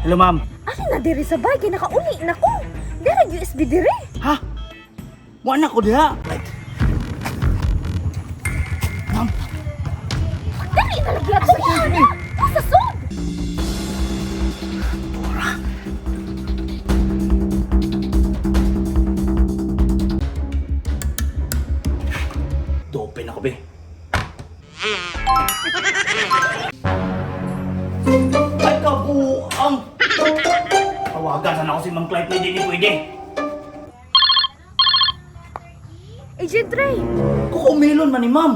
Hello, ma'am. Ano na diri sa bay kay nakauli na ko. Dira USB dire. Ha? Wala ko diha. Ma'am, Dali na lagi ato ana. Sa sud. Dope na ko, be. Ay, kabuang! Tawagan sana ako si Ma'am Clyde na hindi ni pwede. Agent Ray, Kukumilon man ni Ma'am.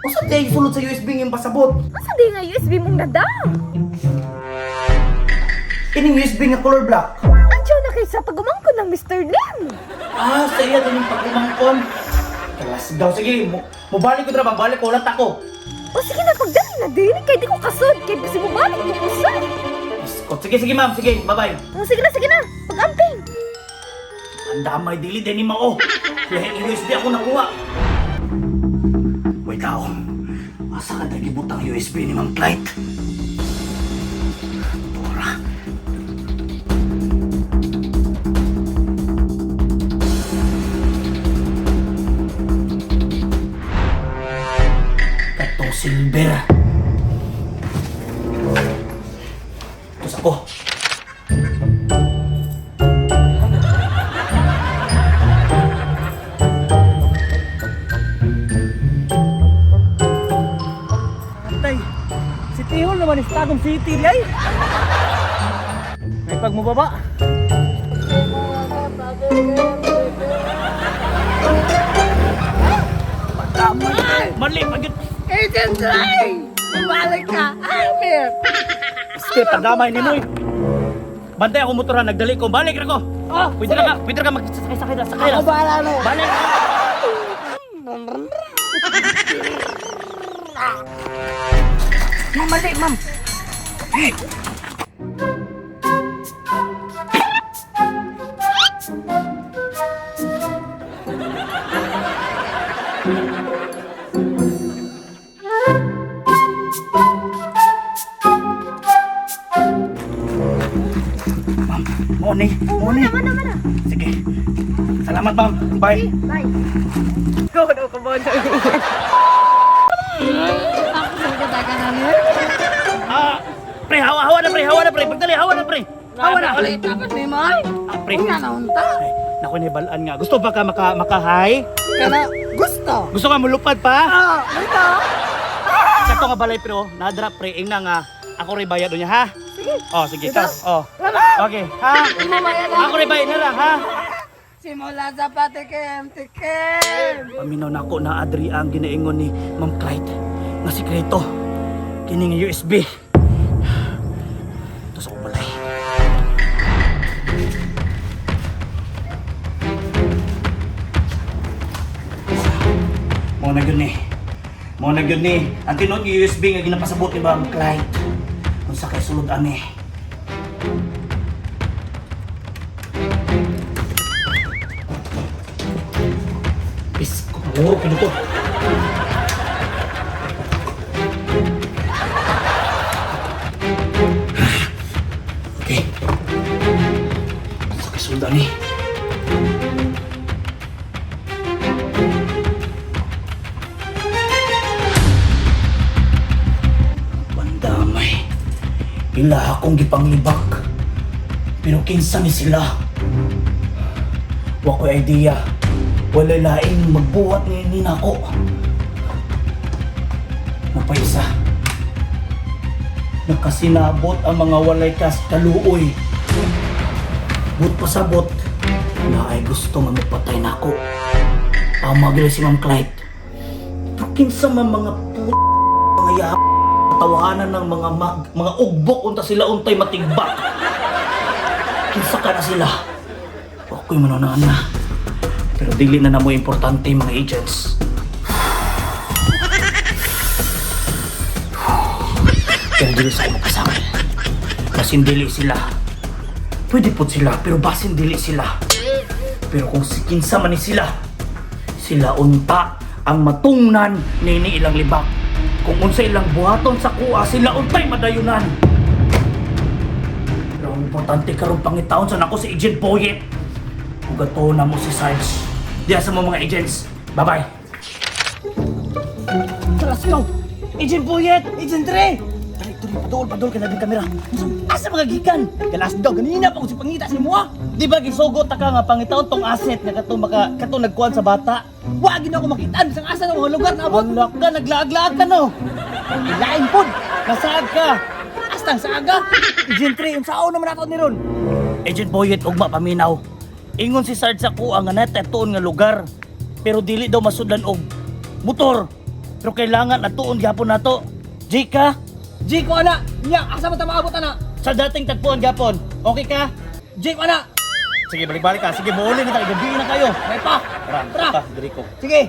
O sa day sulod sa USB ng pasabot? asa di nga USB mong nada? Kining USB nga color black. Andiyo na kay sa pagumangkon ng Mr. Lim. Ah, sa iya din yung pagumangkon. Kalas daw, sige, mubalik ko dra, balik ko, ulat ako. O sige na pagdali na diri kay di ko kasud kay basi mo balik ko usad. Iskot. Sige, sige ma'am, sige, bye-bye. O sige na, sige na. Pag-amping. Ang damay dili din ni Mao. Lahi ng USB ako nakuha. Wait tao. Asa ka nagibutang USB ni Ma'am Clyde? Bora. Katong silver. Tapos ako. Tay, si Tihol naman is Tagum City di ay. May pagmubaba. Mali, pagit. Agent Ray! Bumalik ka! Amir! Step, pandamay ni Moy. Bantay ako motoran, nagdali ko. Balik ra ko. Oh, Pwede ra ka, pwede ra ka magsakay sakay ra, sakay ra. Ako bahala na. Balik. Ma'am, mali, ma'am. Hey. Ma'am, mo ni, mo ni. Mana mana. Sige. Salamat, ma'am. Bye. Bye. Go no ko mo. Ah, pre, hawa, hawa na, pre, hawa na, pre. Pagdali, hawa na, pre. Hawa na. Ulit dapat ni Moy! Ah, pre. Nga na unta! Ay, naku, nibalaan nga. Gusto ba ka maka, maka-high? Kana gusto! Gusto ka mulupad pa? Ah, ito! Kato nga balay pero nadra pre ingna nga ako rin bayad niya ha. Sige. Oh, sige ka. Oh. Okay, ha? Ako rin bayad na ha. Simula sa patikim, tikim! Paminaw na ako na Adri ang ginaingon ni Ma'am Clyde nga sikreto kini nga USB. Ito sa balay. Mo na gyud ni. Mo na gyud ni. Ang tinuod nga USB nga ginapasabot ni Ma'am Clyde. Unsa kay sulod ani? Pisko, muro kini to. Okay. Unsa kay sulod ani? Bandamay. Ila akong gipanglibak. Pero kinsa ni sila? Wa ko'y idea. Wala'y laing magbuhat ni nako. Napaisa. Nakasinabot ang mga walay kas kaluoy. But pasabot na ay gusto nga mapatay nako. Tama gila si Ma'am Clyde. Pero kinsa man mga mga ya tawanan ng mga mag, mga ugbok unta sila untay matigbak. Kinsa ka na sila? Ako'y manunaan na. Pero dili na namo importante mga agents. Pero dili sa ako magkasakit. Basin dili sila. Pwede po sila, pero basin dili sila. Pero kung si kinsa man ni sila, sila unta ang matungnan nini ilang libak. Kung unsa ilang buhaton sa kuha, sila untay madayunan. Importante karon pangitaon sa nako si Agent Boyet. Ug ato na mo si Sarge. Diya sa mo mga agents. Bye-bye. Tara, let's go! Agent Boyet! Agent Ray! Dali, dali, padol, padol ka na din kamera. Asa mga gikan? Kalas daw, ganina pa ko si pangita si Mua. Di ba gisugot ta ka nga pangitaon tong asset nga kato maka kato nagkuan sa bata? Wa gid ako makitaan bisang asa ng mga lugar na abot. Wala ka, naglaag-laag ka no. Lain pod. Nasaag ka. Astang sa aga. Agent 3, unsaon naman ato ni ron? Agent Boyet ugma paminaw. Ingon si Sarge sa kuha nga natatuon nga lugar. Pero dili daw masudlan og motor. Pero kailangan atuon gyapon nato. G ka? G ko ana. Nya, asa man ta maabot ana? Sa dating tagpuan gyapon. Okay ka? G ko ana. Sige, balik-balik ka. Sige, muuli na tayo. Gabi na kayo. May pa. Tara, Tara. tara, diri ko. Sige.